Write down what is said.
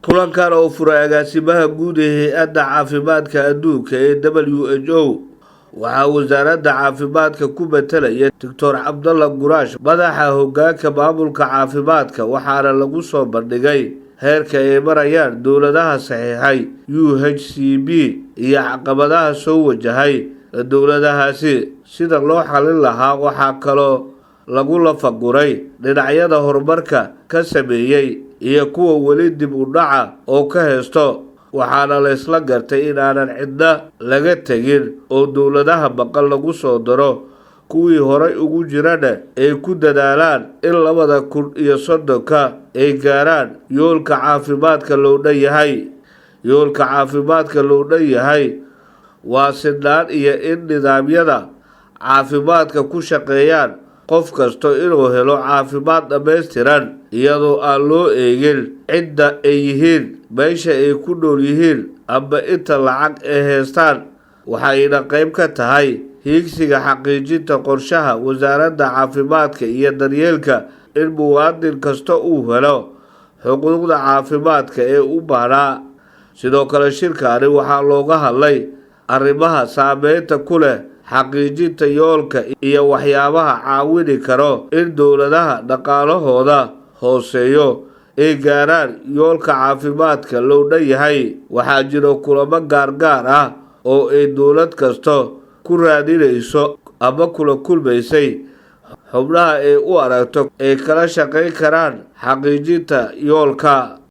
Kulankan oo furay agaasimaha guud ee Hay-adda Caafimaadka Adduunka ee WHO, waxaa Wasaaradda Caafimaadka ku matalaya Doctor Cabdalla Guraash, madaxa hoggaanka maamulka caafimaadka, waxaana lagu soo bandhigay heerka ay marayaan dowladaha saxiixay UHCP iyo caqabadaha soo wajahay dowladahaasi sida loo xalin lahaa. Waxaa kaloo lagu lafaguray dhinacyada horumarka ka sameeyey iyo kuwa weli dib u dhaca oo ka haysto, waxaana la isla gartay in aanan cidna laga tegin oo dowladaha maqan lagu soo daro, kuwii horay ugu jirana ay ku dadaalaan in 2030-ka ay gaaraan yoolka caafimaadka loo dhan yahay. Yoolka caafimaadka loo dhan yahay waa sinaan iyo in nidaamyada caafimaadka ku shaqeeyaan qof kasta inuu helo caafimaad dhammaystiran, iyadoo aan loo eegin cidda ay yihiin, meesha ay ku nool yihiin ama inta lacag ay haystaan. Waxayna qayb ka tahay hiigsiga xaqiijinta qorshaha Wasaaradda Caafimaadka iyo Daryeelka in muwaadin kasta uu helo xuquuqda caafimaadka ee u baahnaa. Sidoo kale, shirkaani waxaa looga hadlay arrimaha saameynta ku leh xaqiijinta yoolka iyo waxyaabaha caawini karo in dowladaha dhaqaalahooda hooseeyo ay gaaraan yoolka caafimaadka loo dhan yahay. Waxaa jiro kulamo gaargaar ah oo ay dowlad kasta ku raadinayso ama kula kulmaysay xubnaha ay u aragto ay kala shaqayn karaan xaqiijinta yoolka.